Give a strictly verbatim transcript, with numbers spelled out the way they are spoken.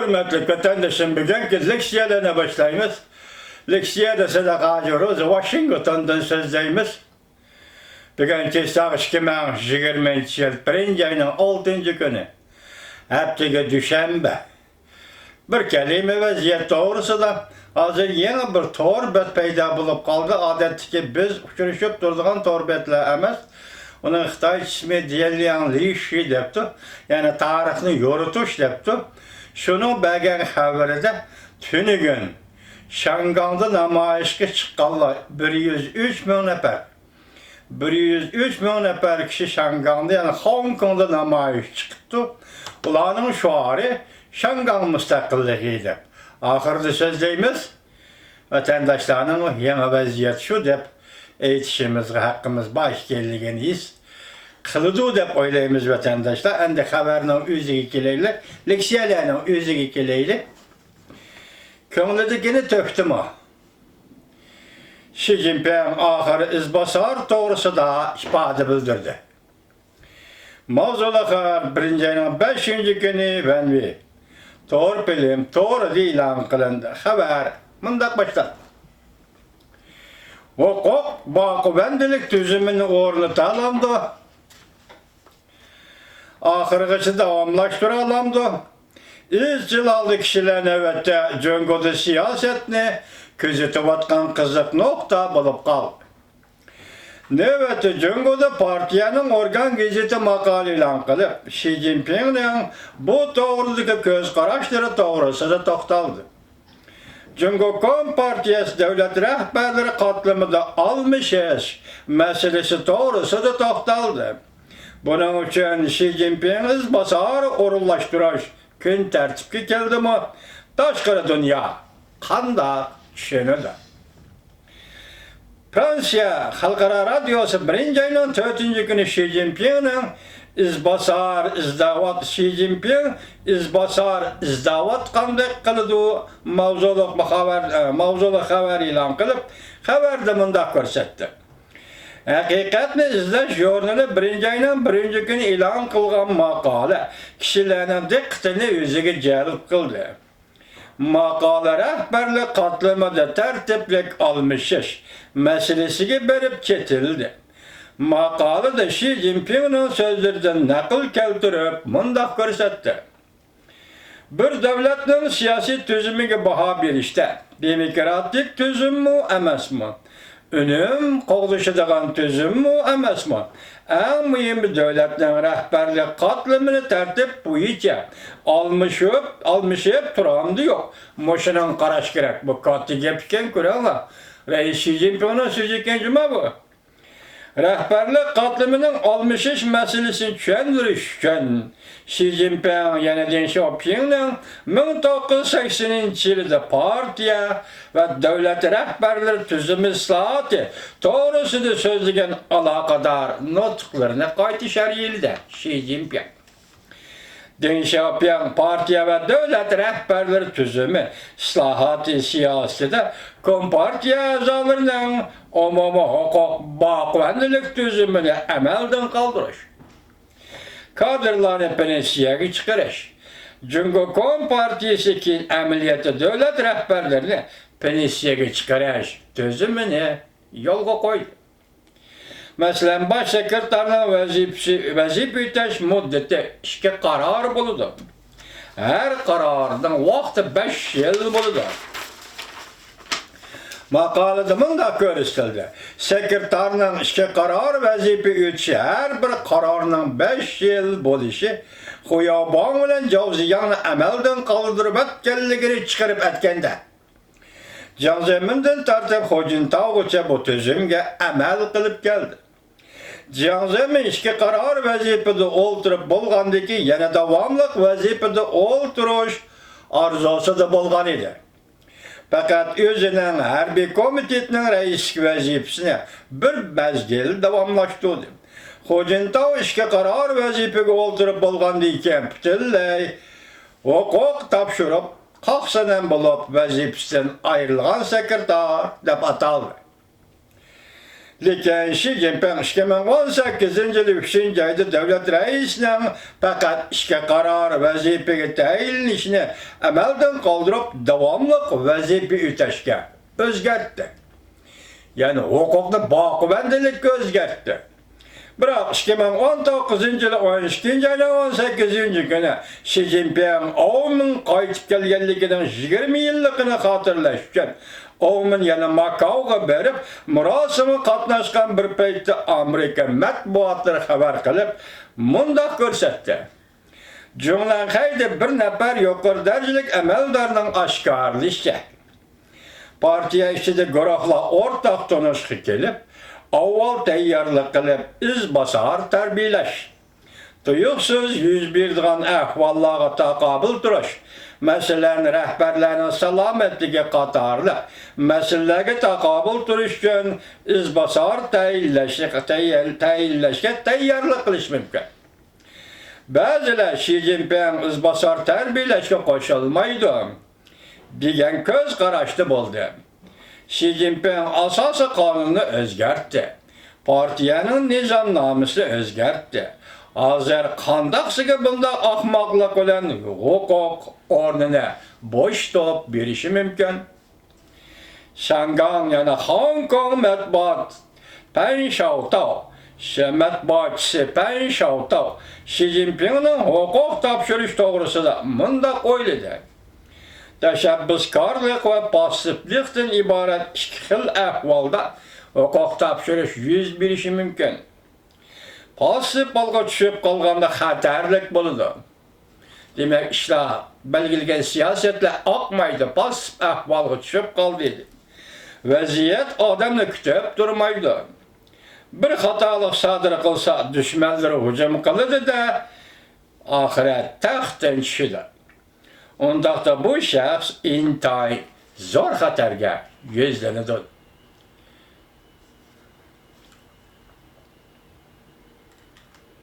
ھۆرمەتلىك ۋەتەندىشىم، بۈگۈنكى لېكسىيەلەرنى باشلايمىز. لېكسىيەدە سىدىق ھاجى روزى ۋاشىنگتوندىن سۆزلەيمىز. بۈگۈن چىساق ئىككى مىڭ يىگىرمىنچى يىل بىرىنچى ئاينىڭ ئالتىنچى كۈنى، ھەپتىگە دۈشەنبە. بىر كەلىمە ۋەزىيەت توغرىسىدا. ھازىر يېڭى بىر تور بەت پەيدا بولۇپ قالدى. ئادەتتىكى بىز ئۇچرىشىپ تۇرىدىغان تور بەتلەر ئەمەس. ئۇنىڭ خىتايچە ئىسمى ديەنلياڭ لىشى دەپتۇ. يەنى تارىخنى يورۇتۇش دەپتۇ. شۇنىڭ بەرگەن خەۋىرىدە، تۈنۈگۈن شياڭگاڭدا نامايىشقا چىققانلار بىر يۈز ئۈچ مىڭ نەپەر. بىر يۈز ئۈچ مىڭ نەپەر كىشى شياڭگاڭدا، يەنى خوڭكوڭدا نامايىش چىقىپتۇ. ئۇلارنىڭ شوئارى «شياڭگاڭ مۇستەقىللىقى» دەپ. ئاخىرىدا سۆزلەيمىز. ۋەتەنداشلارنىڭ يېڭى ۋەزىيەت شۇ دەپ ئېيتىشىمىزغا ھەققىمىز بار ئىكەنلىكىنى ھېس قىلىدۇ دەپ ئويلايمىز ۋەتەنداشلار. ئەمدى خەۋەرنىڭ ئۆزىگە كېلەيلى، لېكسىيەلەرنىڭ ئۆزىگە كېلەيلى. كۆڭلىدىكىنى تۆكتىمۇ؟ شى جىنپىڭ ئاخىر ئىزباسار توغرىسىدا ئىپادە بىلدۈردى. ماۋزۇلۇق خەۋەر بىرىنچى ئاينىڭ بەشىنچى كۈنى ۋەنۋى تور فىلىم تورىدا ئېلان قىلىندى. خەۋەر مۇنداق باشلاندى. ھوقۇق باقىۋەندىلىك تۈزۈمىنى ئورنىتالامدۇ؟ ئاخىرغىچە داۋاملاشتۇرالامدۇ؟ ئىزچىل ھالدا كىشىلەر نۆۋەتتە جۇڭگودا سىياسەتنى كۆزىتىۋاتقان قىزىق نۇقتا بولۇپ قالدى. نۆۋەتتە جۇڭگودا پارتىيەنىڭ ئورگان گېزىتى ماقالە ئېلان قىلىپ، شى جىنپىڭنىڭ بۇ توغرىدىكى كۆز قاراشلىرى توغرىسىدا توختالدى. جۇڭگو كومپارتىيەسى دۆلەت رەھبەرلىرى قاتلىمىدا ئالمىشىش مەسىلىسى توغرىسىدا توختالدى. بۇنىڭ ئۈچۈن شى جىنپىڭ ئىزباسار ئورۇنلاشتۇرۇش كۈن تەرتىپكە كەلدىمۇ، تاشقىرى دۇنيا قانداق چۈشىنىدۇ؟ فرانسىيە خەلقئارا رادىيوسى بىرىنچى ئاينىڭ تۆتىنچى كۈنى شى جىنپىڭنىڭ ئىزباسار ئىزدەۋات-، شى جىنپىڭ ئىزباسار ئىزدەۋاتقاندەك قىلىدۇ ماۋزۇلۇق خەۋەر، ئە، ماۋزۇلۇق خەۋەر ئېلان قىلىپ، خەۋەردە مۇنداق كۆرسەتتى. ھەقىقەتنى ئىزدەش ژۇرنىلى بىرىنچى ئاينىڭ بىرىنچى كۈنى ئېلان قىلغان ماقالە كىشىلەرنىڭ دىققىتىنى ئۆزىگە جەلپ قىلدى. ماقالە رەھبەرلىك قاتلىمىدا تەرتىپلىك ئالمىشىش مەسىلىسىگە بېرىپ چېتىلدى. ماقالىدە شى جىنپىڭنىڭ سۆزلىرىدىن نەقىل كەلتۈرۈپ مۇنداق كۆرسەتتى: بىر دۆلەتنىڭ سىياسىي تۈزۈمىگە باھا بېرىشتە، دېموكراتىك تۈزۈممۇ ئەمەسمۇ، ئۈنۈم قوغدىشىدىغان تۈزۈممۇ ئەمەسمۇ، ئەڭ مۇھىمى دۆلەتنىڭ رەھبەرلىك قاتلىمىنى تەرتىپ بويىچە ئالمىشىپ، ئالمىشىپ تۇرامدۇ يوق؟ مۇشۇنىڭ قاراش كېرەك. بۇ كاتتا گەپ ئىكەن، كۆرۈڭلار. رەئىس شى جىنپىڭنىڭ سۆزى ئىكەن جۇمۇ بۇ. رەھبەرلىك قاتلىمىنىڭ ئالمىشىش مەسىلىسىنى چۈشەندۈرۈش ئۈچۈن، شى جىنپىڭ يەنە دېڭ شياۋپىڭنىڭ مىڭ توققۇز يۈز سەكسىنىنچى يىلىدا پارتىيە ۋە دۆلەت رەھبەرلىرى تۈزۈمى ئىسلاھاتى توغرىسىدا سۆزلىگەن ئالاقىدار نۇتۇقلىرىنى قايتا شەرھلىدى. شى جىنپىڭ. دېڭ شياۋپىڭ پارتىيە ۋە دۆلەت رەھبەرلىرى تۈزۈمى ئىسلاھاتى سىياسىتىدە كومپارتىيە ئەزالىرىنىڭ ئومۇمىي ھوقۇق باقىۋەندىلىك تۈزۈمىنى ئەمەلدىن قالدۇرۇش، كادىرلارنى پېنسىيەگە چىقىرىش، جۇڭگو كومپارتىيىسى كېيىن ئەمەلىيەتتە دۆلەت رەھبەرلىرىنى پېنسىيەگە چىقىرىش تۈزۈمىنى يولغا قويدى. مەسىلەن، باش سېكرېتارنىڭ ۋەزىپىسى، ۋەزىپە ئۆتەش مۇددىتى ئىككى قارار بولىدۇ. ھەر قارارنىڭ ۋاقتى بەش يىل بولىدۇ. ماقالىدە مۇنداق كۆرسىتىلدى: سېكرېتارنىڭ ئىككى قارار ۋەزىپە ئۆتىشى ھەر بىر قارارنىڭ بەش يىل بولۇشى خۇياۋباڭ بىلەن جاۋ زىياڭنى ئەمەلدىن قالدۇرۇۋەتكەنلىكىنى چىقىرىپ ئەتكەندە، جياڭ زېمىندىن تارتىپ خۇ جىنتاۋغىچە بۇ تۈزۈمگە ئەمەل قىلىپ كەلدى. جياڭ زېمىن ئىككى قارار ۋەزىپىدە ئولتۇرۇپ بولغاندىن كېيىن يەنە داۋاملىق ۋەزىپىدە ئولتۇرۇش ئارزۇسىدا بولغان ئىدى. پەقەت ئۆزىنىڭ ھەربىي كومىتېتنىڭ رەئىسلىك ۋەزىپىسىنى بىر مەزگىل داۋاملاشتۇردى. خۇ جىنتاۋ ئىككى قارار ۋەزىپىگە ئولتۇرۇپ بولغاندىن كېيىن پۈتۈنلەي ھوقۇق تاپشۇرۇپ، قاقسىنىم بولۇپ ۋەزىپىسىدىن ئايرىلغان سېكرېتار دەپ ئاتالدى. لېكىن شى جىنپىڭ ئىككى مىڭ ئون سەككىزىنچى يىلى ئۈچىنچى ئايدا دۆلەت رەئىسىنىڭ پەقەت ئىككى قارار ۋەزىپىگە تەيىنلىنىشىنى ئەمەلدىن قالدۇرۇپ، داۋاملىق ۋەزىپە ئۆتەشكە ئۆزگەرتتى. يەنى ھوقۇقنى باقىۋەندىلىككە ئۆزگەرتتى. بىراق ئىككى مىڭ ئون توققۇزىنچى يىلى ئون ئىككىنچى ئاينىڭ ئون سەككىزىنچى كۈنى شى جىنپىڭ ئاۋمىن قايتىپ كەلگەنلىكىنىڭ يىگىرمە يىللىقىنى خاتىرىلەش ئۈچۈن، ئاۋمىن يەنە ماكاوغا بېرىپ، مۇراسىمغا قاتناشقان بىر پەيتتە ئامېرىكا مەتبۇئاتلىرى خەۋەر قىلىپ، مۇنداق كۆرسەتتى. جۇڭلەنخەيدە بىر نەپەر يۇقىرى دەرىجىلىك ئەمەلدارنىڭ ئاشكارىلىشىچە، پارتىيە ئىچىدە گۇرۇھلار ئورتاق تونۇشقا كېلىپ، ئاۋۋال تەييارلىق قىلىپ، ئىزباسار تەربىيەلەش، تۇيۇقسىز يۈز بېرىدىغان ئەھۋاللارغا تاقابىل تۇرۇش، مەسىلەن، رەھبەرلەرنىڭ سالامەتلىكى قاتارلىق مەسىلىلەرگە تاقابىل تۇرۇش ئۈچۈن ئىزباسار تەيىنلەشكە، تەيىن-، تەيىنلەشكە تەييارلىق قىلىش مۇمكىن. بەزىلەر شى جىنپىڭ ئىزباسار تەربىيەلەشكە قوشۇلمايدۇ دېگەن كۆز قاراشتا بولدى. شى جىنپىڭ ئاساسىي قانۇننى ئۆزگەرتتى. پارتىيەنىڭ نىزامنامىسىنى ئۆزگەرتتى. ھازىر قانداقسىگە بۇنداق ئاخماقلىق بىلەن ھوقۇق ئورنىنى بوشىتىپ بېرىشى مۇمكىن؟ شياڭگاڭ، يەنى خوڭكوڭ مەتبۇئات پەن شاۋتاۋ، ش-، مەتبۇئاتچىسى پەن شاۋتاۋ شى جىنپىڭنىڭ ھوقۇق تاپشۇرۇش توغرىسىدا مۇنداق ئويلىدى: تەشەببۇسكارلىق ۋە پاسسىپلىقتىن ئىبارەت ئىككى خىل ئەھۋالدا ھوقۇق تاپشۇرۇش يۈز بېرىشى مۇمكىن. پاسسىپ ھالغا چۈشۈپ قالغاندا خەتەرلىك بولىدۇ. دېمەك، ئىشلار، بەلگىلىگەن سىياسەتلەر ئاقمايدۇ، پاسسىپ ئەھۋالغا چۈشۈپ قالدى. ۋەزىيەت ئادەمنى كۈتۈپ تۇرمايدۇ. بىر خاتالىق سادىر قىلسا، دۈشمەنلىرى ھۇجۇم قىلىدۇ-دە، ئاخىرەت تەختتىن چۈشىدۇ. ئۇنداقتا بۇ شەخس ئىنتايىن زور خەتەرگە يۈزلىنىدۇ.